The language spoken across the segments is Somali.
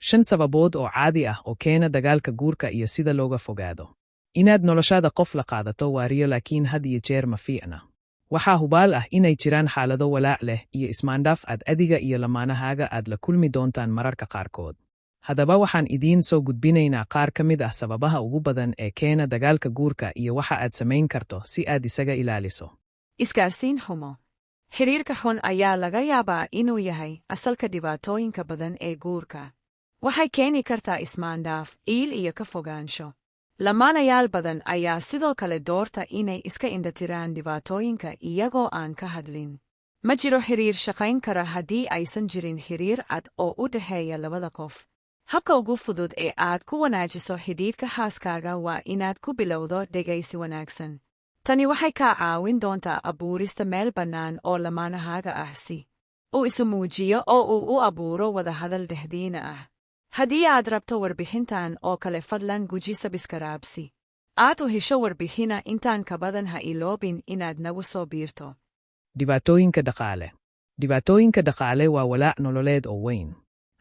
Shan sababood oo caadi ah oo keena dagaalka guurka iyo sida looga fogaado. Inaad noloshaada qof la qaadato waa riyo, laakiin had iyo jeer ma fiicna. Waxaa hubaal ah inay jiraan xaalado walaac leh iyo ismaandhaaf aad adiga iyo lamaanahaaga aad la kulmi doontaan mararka qaarkood. Haddaba waxaan idiin soo gudbinaynaa qaar ka mid ah sababaha ugu badan ee keena dagaalka guurka iyo waxa aad samayn karto si aad isaga ilaaliso. Isgaarsiin xumo. Xiriirka xun ayaa laga yaabaa inuu yahay asalka dhibaatooyinka badan ee guurka. Waxay keeni kartaa ismaandhaaf, ciil iyo ka fogaansho. Lamaanayaal badan ayaa sidoo kale doorta inay iska indhatiraan dhibaatooyinka iyagoo aan ka hadlin. Ma jiro xiriir shaqayn kara haddii aysan jirin xiriir cad oo u dhexeeya labada qof. Habka ugu fudud ee aad ku wanaajiso xidhiidhka xaaskaaga waa inaad ku bilowdo dhegaysi wanaagsan. Tani waxay kaa caawin doontaa abuurista meel bannaan oo lamaanahaaga ah si uu isu muujiyo oo uu u abuuro wadahadal dhexdiina ah. Haddii aad rabto warbixintan oo kale, fadlan guji subscribe si aad u hesho warbixina intaan ka badan. Ha iloobin inaad nagu soo biirto. Dhibaatooyinka dhaqaale. Dhibaatooyinka dhaqaale waa walaac nololeed oo weyn.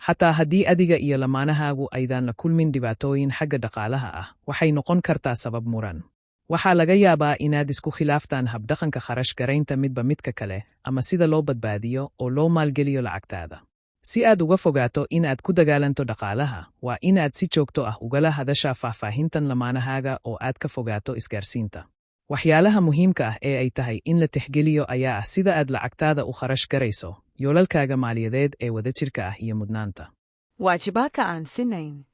Xataa haddii adiga iyo lamaanahaagu aydaan la kulmin dhibaatooyin xagga dhaqaalaha ah, waxay noqon kartaa sabab muran. Waxaa laga yaabaa inaad isku khilaaftaan habdhaqanka kharash garaynta midba midka kale ama sida loo badbaadiyo oo loo maalgeliyo lacagtaada. Si aad uga fogaato in aad ku dagaalanto dhaqaalaha, waa in aad si joogto ah ugala hadashaa faahfaahintan lamaanahaaga oo aad ka fogaato isgaarsiinta. Waxyaalaha muhiimka ah ee ay tahay in la tixgeliyo ayaa ah sida aad lacagtaada u kharash garayso, yoolalkaaga maaliyadeed ee wadajirka ah iyo mudnaanta. Waajibaadka aan sinayn.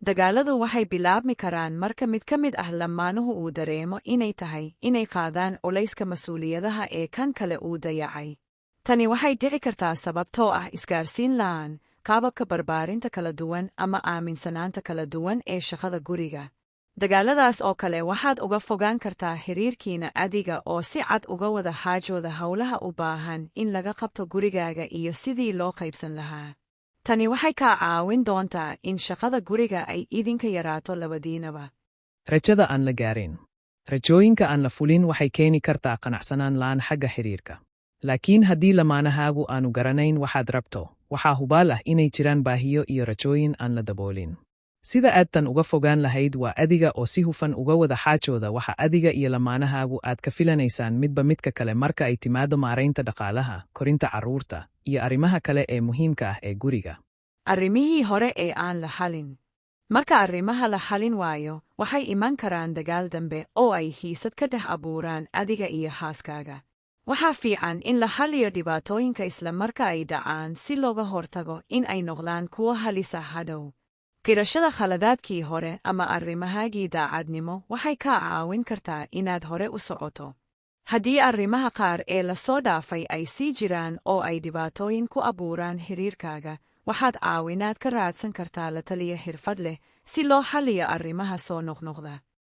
Dagaaladu waxay bilaabmi karaan marka mid ka mid ah lamaanuhu uu dareemo inay tahay inay qaadaan culayska mas'uuliyadaha ee kan kale uu dayacay. Tani waxay dhici kartaa sababtoo ah isgaarsiin la'aan, qaababka barbaarinta kala duwan ama aaminsanaanta kala duwan ee shaqada guriga. Dagaaladaas oo kale waxaad uga fogaan kartaa xiriirkiina adiga oo si cad uga wada xaajooda howlaha u baahan in laga qabto gurigaaga iyo sidii loo qaybsan lahaa. Tani waxay kaa caawin doontaa in shaqada guriga ay idinka yaraato labadiinaba. Rajada aan la gaarin. Rajooyinka aan la fulin waxay keeni kartaa qanacsanaan la'aan xagga xiriirka. Laakiin haddii lamaanahaagu aanu garanayn waxaad rabto, waxaa hubaal ah inay jiraan baahiyo iyo rajooyin aan la daboolin. Sida aad tan uga fogaan lahayd waa adiga oo si hufan uga wada xaajooda waxa adiga iyo lamaanahaagu aad ka filanaysaan midba midka kale marka ay timaado maaraynta dhaqaalaha, korinta carruurta, iyo arrimaha kale ee muhiimka ah ee guriga. Arrimihii hore ee aan la xalin. Marka arrimaha la xalin waayo, waxay iman karaan dagaal dambe oo ay xiisad ka dhex abuuraan adiga iyo xaaskaaga. Waxaa fiican in la xalliyo dhibaatooyinka isla marka ay dhacaan si looga hortago in ay noqdaan kuwo halisa hadhow. Qirashada khaladaadkii hore ama arrimahaagii daacadnimo waxay kaa caawin kartaa inaad hore u socoto. Haddii arrimaha qaar ee la soo dhaafay ay sii jiraan oo ay dhibaatooyin ku abuuraan xiriirkaaga, waxaad caawinaad ka raadsan kartaa la taliya xirfad leh si loo xalliyo arrimaha soo noqnoqda.